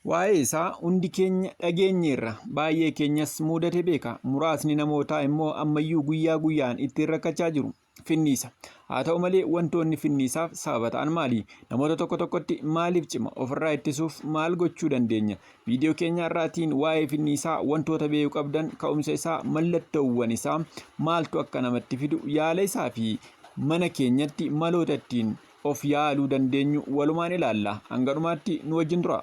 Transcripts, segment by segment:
Waa'ee isaa hundi keenya dhageenyeerra. Baay'ee keenyas muudate beeka. Muraasni namootaa immoo ammayyuu guyyaa guyyaan ittiin rakkachaa jiru. Finniisa. Haa ta'u malee wantoonni finniisaaf sababa ta'an maali? Namoota tokko tokkotti maaliif cima? Ofirraa ittisuuf maal gochuu dandeenya? Viidiyoo keenya har'aatiin waa'ee finniisaa wantoota beekuu qabdan, ka'umsa isaa, mallattoowwan isaa, maaltu akka namatti fidu, yaala isaa fi mana keenyatti maloota ittiin of yaaluu dandeenyu walumaan ilaalla. Hanga dhumaatti nu wajjin tura.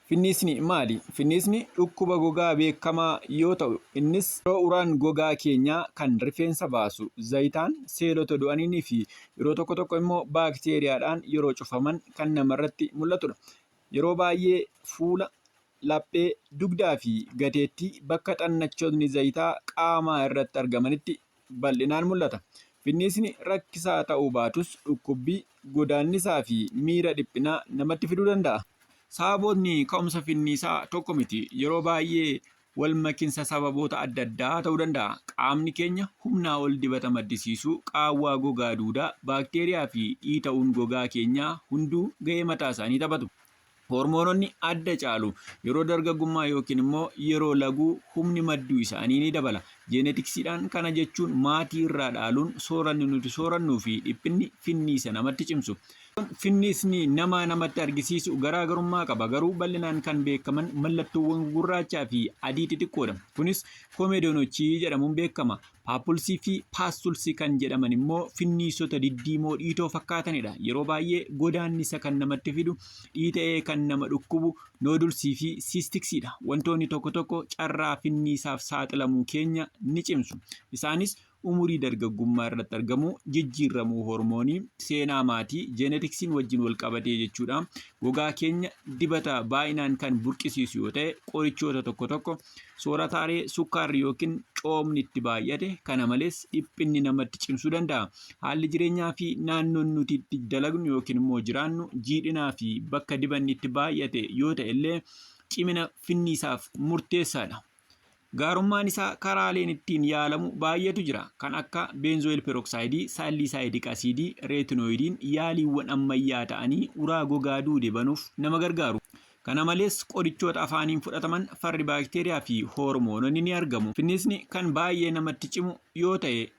Finniisni maali? Finniisni dhukkuba gogaa beekamaa yoo ta'u, innis yeroo uraan gogaa keenyaa kan rifeensa baasu zayitaan, seelota du'aniinii fi yeroo tokko tokko immoo baakteeriyaadhaan yeroo cufaman kan namarratti mul'atudha. Yeroo baay'ee fuula, laphee, dugdaa fi gateettii bakka xannachootni zayitaa qaamaa irratti argamanitti bal'inaan mul'ata. Finniisni rakkisaa ta'uu baatus dhukkubbii, godaannisaa fi miira dhiphinaa namatti fiduu danda'a. Sababootni ka'umsa finniisaa tokko miti. Yeroo baay'ee walmakinsa sababoota adda addaa ta'uu danda'a. Qaamni keenya humnaa ol dibata maddisiisuu, qaawwaa gogaa duudaa, baakteeriyaa fi dhiita'uun gogaa keenyaa hunduu gahee mataa isaanii taphatu. Hoormoononni adda caalu yeroo dargaggummaa yookiin immoo yeroo laguu humni madduu isaanii ni dabala. Jeenetiksiidhaan kana jechuun maatii irraa dhaaluun sooranni nuti soorannuu fi dhiphinni finniisa namatti cimsu. Finniisni namaa namatti argisiisu garaagarummaa qaba garuu bal'inaan kan beekaman mallattoowwan gugurraachaa fi adii xixiqqoodha. Kunis komedonochii jedhamuun beekama. Paapulsii fi paastulsi kan jedhaman immoo finniisota diddiimoo dhiitoo fakkaatanidha. Yeroo baay'ee godaannisa kan namatti fidu, dhiita'ee kan nama dhukkubu noodulsii fi siistiksiidha. Wantoonni tokko tokko carraa finniisaaf saaxilamuu keenya ni cimsu. Isaanis umurii dargaggummaa irratti argamuu, jijjiirramuu hormoonii, seenaa maatii, jeenetiksiin wajjin wal qabatee jechuudha. Gogaa keenya dibata baay'inaan kan burqisiisu yoo ta'e, qorichoota tokko tokko, Soorataalee sukkaarri yookiin coomni itti baay'ate, kana malees dhiphinni namatti cimsuu danda'a. Haalli jireenyaa fi naannoon nuti itti dalagnu yookiin immoo jiraannu jiidhinaa fi bakka dibanni itti baay'ate yoo ta'e illee cimina finniisaaf murteessaadha. Gaarummaan isaa karaaleen ittiin yaalamu baay'eetu jira. Kan akka beenzoyil perooksaayidii, saalliisaayidik asiidii, reetinooyidiin yaaliiwwan ammayyaa ta'anii uraa gogaa duude banuuf nama gargaaru. Kana malees qorichoota afaaniin fudhataman farri baakteeriyaa fi hoormoononni ni argamu. Finniisni kan baay'ee namatti cimu yoo ta'e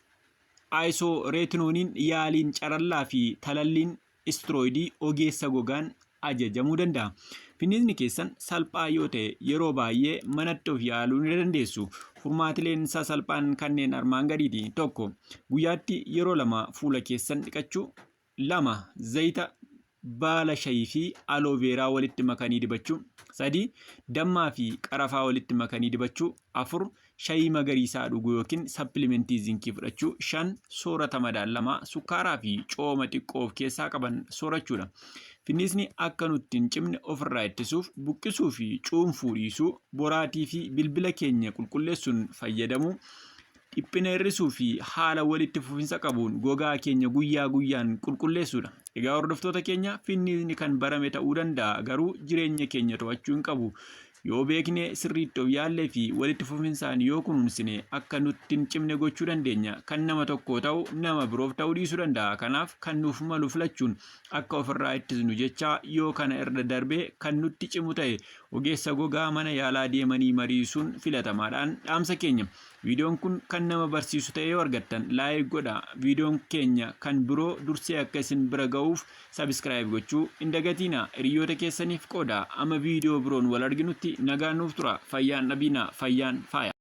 ayisoreetinooniin yaaliin carallaa fi talalliin istirooyidii ogeessa gogaan ajajamuu danda'a. Finniisni keessan salphaa yoo ta'e yeroo baay'ee manatti of yaaluu ni dandeessu. Furmaatileen sasalphaan kanneen armaan gadiiti. 1. Guyyaatti yeroo 2 fuula keessan dhiqachuu. 2, Zayita baala shayii fi aloo veeraa walitti makanii dibachuu. 3, Dammaa fi qarafaa walitti makanii dibachuu. 4, Shayii magariisaa dhuguu yookiin sapilimentii zinkii fudhachuu. 5, Soorata madaallamaa sukkaaraa fi cooma xiqqoo of keessaa qaban soorachuudha. Finniisni akka nutti hin cimne ofirraa ittisuuf buqqisuu fi cuunfuu dhiisuu, boraatii fi bilbila keenya qulqulleessuun fayyadamuu, Dhiphina hir'isuu fi haala walitti fufinsa qabuun gogaa keenya guyyaa guyyaan qulqulleessuudha. Egaa hordoftoota keenya finniisni kan barame ta'uu danda'a garuu jireenya keenya to'achuu hin qabu. Yoo beekne sirriitti of yaallee fi walitti fufinsaan yoo kunuunsine akka nutti hin cimne gochuu dandeenya. Kan nama tokkoo ta'u nama biroof ta'uu dhiisuu danda'a. Kanaaf kan nuuf malu filachuun akka ofirraa ittisnu jechaa yoo kana irra darbee kan nutti cimu ta'e ogeessa gogaa mana yaalaa deemanii mariisuun filatamaadhaan dhaamsa keenya. Viidiyoon kun kan nama barsiisu ta'ee yoo argattan like godhaa. Viidiyoon keenya kan biroo dursee akka isin bira ga'uuf subscribe gochuu hin dagatiinaa. Hiriyoota keessaniif qoodaa. Amma viidiyoo biroon wal arginutti nagaan nuuf tura. Fayyaan dhabiinaa. Fayyaan faaya.